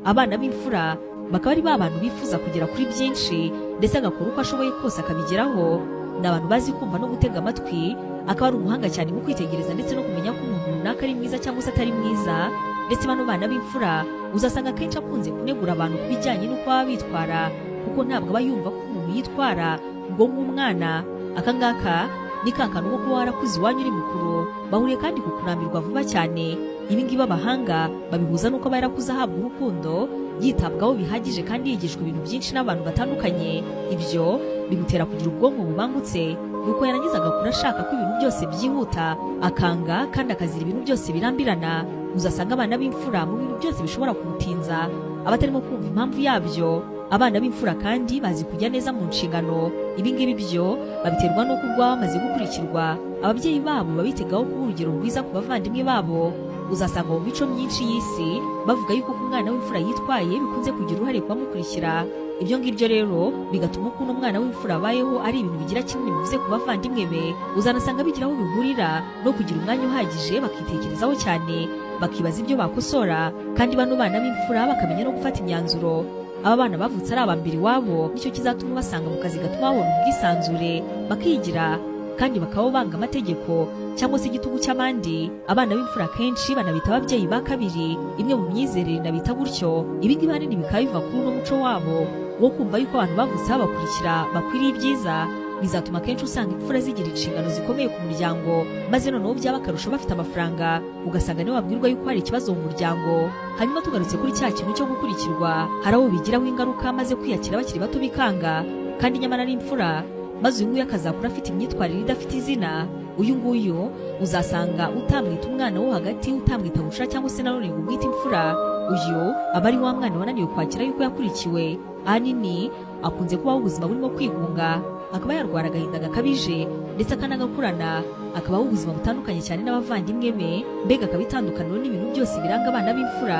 Abana b'imfura bakaba ari ba bantu bifuza kugera kuri byinshi, ndetse agakora uko ashoboye kose akabigeraho. Ni abantu bazi kumva no gutega amatwi, akaba ari umuhanga cyane mu kwitegereza ndetse no kumenya ko umuntu runaka ari mwiza cyangwa se atari mwiza. Ndetse bano bana b'imfura uzasanga akenshi akunze kunegura abantu ku bijyanye n'uko baba bitwara, kuko ntabwo aba yumva ko umuntu yitwara ngo nk'umwana. Aka ngaka ni ka kantu ko kuba warakuze iwanyu uri mukuru. Bahuriye kandi ku kurambirwa vuba cyane. Ibi ngibi abahanga babihuza n'uko aba yarakuze ahabwa urukundo, yitabwaho bihagije, kandi yigishwa ibintu byinshi n'abantu batandukanye. Ibyo bimutera kugira ubwonko bubangutse, nuko yarangiza agakura ashaka ko ibintu byose byihuta, akanga kandi akazira ibintu byose birambirana. Uzasanga abana b'imfura mu bintu byose bishobora kumutinza aba atarimo kumva impamvu yabyo. Abana b'imfura kandi bazi kujya neza mu nshingano. Ibi ngibi byo babiterwa n'uko ubwo baba bamaze gukurikirwa, ababyeyi babo babitegaho kuba urugero rwiza ku bavandimwe babo. Uzasanga mu mico myinshi y'isi bavuga yuko uko umwana w'imfura yitwaye bikunze kugira uruhare ku bamukurikira. Ibyo ngibyo rero bigatuma ukuntu umwana w'imfura abayeho ari ibintu bigira kinini bivuze ku bavandimwe be. Uzanasanga bigira aho bihurira no kugira umwanya uhagije bakitekerezaho cyane, bakibaza ibyo bakosora, kandi bano bana b'imfura bakamenya no gufata imyanzuro. Aba bana bavutse ari aba mbere iwabo, nicyo kizatuma basanga mu kazi gatuma babona ubwisanzure, bakigira kandi bakaba banga amategeko cyangwa se igitugu cy'abandi. Abana b'imfura kenshi banabita ababyeyi ba kabiri, imwe mu myizerere inabita gutyo. Ibi ngibi ahanini bikaba biva kuri uno muco wabo wo kumva yuko abantu bavutse babakurikira bakwiriye ibyiza. Bizatuma akenshi usanga imfura zigira inshingano zikomeye ku muryango, maze noneho byaba akarusho bafite amafaranga, ugasanga niwe babwirwa yuko hari ikibazo mu muryango. Hanyuma tugarutse kuri cya kintu cyo gukurikirwa, hari abo bigiraho ingaruka maze kwiyakira bakiri bato bikanga, kandi nyamara ari imfura, maze uyu nguyu akazakura afite imyitwarire idafite izina. Uyu nguyu uzasanga utamwita umwana wo hagati, utamwita bucura, cyangwa se nanone ngo umwite imfura. Uyu aba ari wa mwana wananiwe kwakira yuko yakurikiwe. Ahanini akunze kubaho ubuzima burimo kwigunga, akaba yarwara agahinda gakabije ndetse akanagakurana, akabaho ubuzima butandukanye cyane n'abavandimwe be, mbega akaba itandukaniro n'ibintu byose biranga abana b'imfura.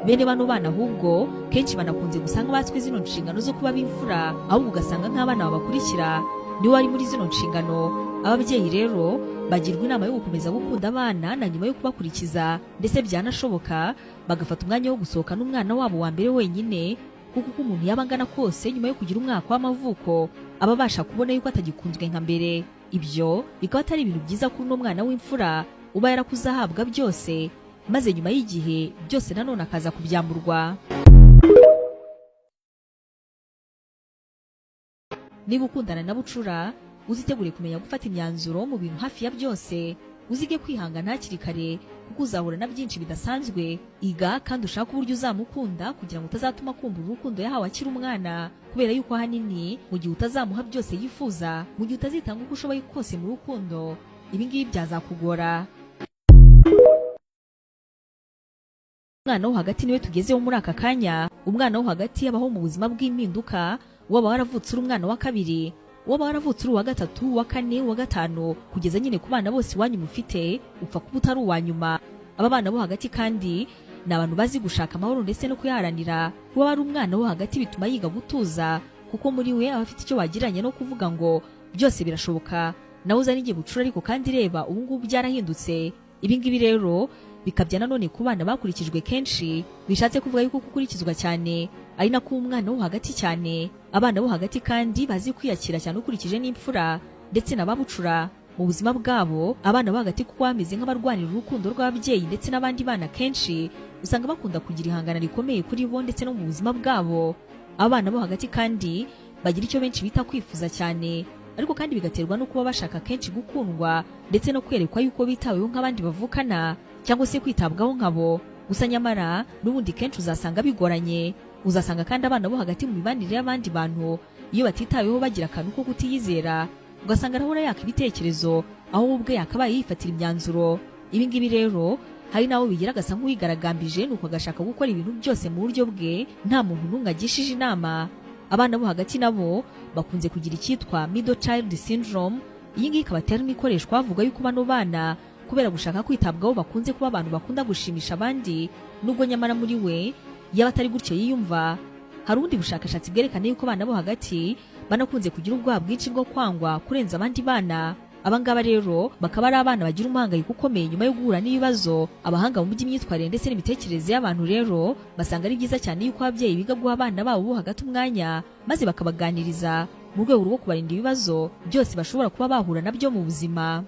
Bene bano bana ahubwo kenshi banakunze gusanga batswe zino nshingano zo kuba b'imfura, ahubwo ugasanga nk'abana babakurikira niwe wari muri zino nshingano. Ababyeyi rero bagirwa inama yo gukomeza gukunda abana na nyuma yo kubakurikiza, ndetse byanashoboka bagafata umwanya wo gusohoka n'umwana wabo wa mbere wenyine, kuko uko umuntu yaba angana kose, nyuma yo kugira umwaka w'amavuko aba abasha kubona yuko atagikunzwe nka mbere. Ibyo bikaba atari ibintu byiza kuri uno mwana w'imfura uba yarakuze ahabwa byose, maze nyuma y'igihe byose nanone akaza kubyamburwa. Niba ukundana na bucura, uzitegure kumenya gufata imyanzuro mu bintu hafi ya byose. Uzige kwihangana hakiri kare, kuko uzahura na byinshi bidasanzwe. Iga kandi ushake uburyo uzamukunda kugira ngo utazatuma akumbura urukundo yahawe akiri umwana, kubera yuko ahanini mu gihe utazamuha byose yifuza, mu gihe utazitanga uko ushoboye kose mu rukundo, ibi ngibi byazakugora. Umwana wo hagati niwe tugezeho muri aka kanya. Umwana wo hagati abaho mu buzima bw'impinduka. Waba waravutse uri umwana wa kabiri, waba waravutse uri uwa gatatu, uwa kane, uwa gatanu, kugeza nyine ku bana bose iwanyu mufite, upfa kuba utari uwa nyuma. Aba bana bo hagati kandi ni abantu bazi gushaka amahoro ndetse no kuyaharanira. Kuba ari umwana wo hagati bituma yiga gutuza, kuko muri we aba afite icyo wagereranya no kuvuga ngo byose birashoboka, nawe uzane igihe bucura. Ariko kandi reba ubu ngubu byarahindutse. Ibi ngibi rero bikabya nanone ku bana bakurikijwe kenshi, bishatse kuvuga yuko gukurikizwa cyane ari nako umwana wo hagati cyane. Abana bo hagati kandi bazi kwiyakira cyane ukurikije n'imfura ndetse na babucura mu buzima bwabo. Abana bo hagati, kuko bameze nk'abarwanira urukundo rw'ababyeyi ndetse n'abandi bana, kenshi usanga bakunda kugira ihangana rikomeye kuri bo ndetse no mu buzima bwabo. Abana bo hagati kandi bagira icyo benshi bita kwifuza cyane, ariko kandi bigaterwa no kuba bashaka kenshi gukundwa ndetse no kwerekwa yuko bitaweho nk'abandi bavukana, cyangwa se kwitabwaho nkabo. Gusa nyamara n'ubundi kenshi uzasanga bigoranye. Uzasanga kandi abana bo hagati mu mibanire y'abandi bantu, iyo batitaweho, bagira akantu ko kutiyizera, ugasanga arahora yaka ibitekerezo aho we ubwe yakabaye yifatira imyanzuro. Ibi ngibi rero hari n'abo bigira agasa nk'uwigaragambije, nuko agashaka gukora ibintu byose mu buryo bwe nta muntu n'umwe agishije inama. Abana bo hagati nabo bakunze kugira icyitwa middle child syndrome. Iyi ngiyi ikaba term ikoreshwa bavuga yuko bano bana, kubera gushaka kwitabwaho, bakunze kuba abantu bakunda gushimisha abandi, nubwo nyamara muri we yaba atari gutyo yiyumva. Hari ubundi bushakashatsi bwerekana yuko abana bo hagati banakunze kugira ubwoba bwinshi bwo kwangwa kurenza abandi bana. Abangaba rero bakaba ari abana bagira umuhangayiko ukomeye nyuma yo guhura n'ibibazo. Abahanga mu by'imyitwarire ndetse n'imitekerereze y'abantu rero basanga ari byiza cyane yuko ababyeyi biga guha abana babo bo hagati umwanya, maze bakabaganiriza mu rwego rwo kubarinda ibibazo byose bashobora kuba bahura nabyo mu buzima.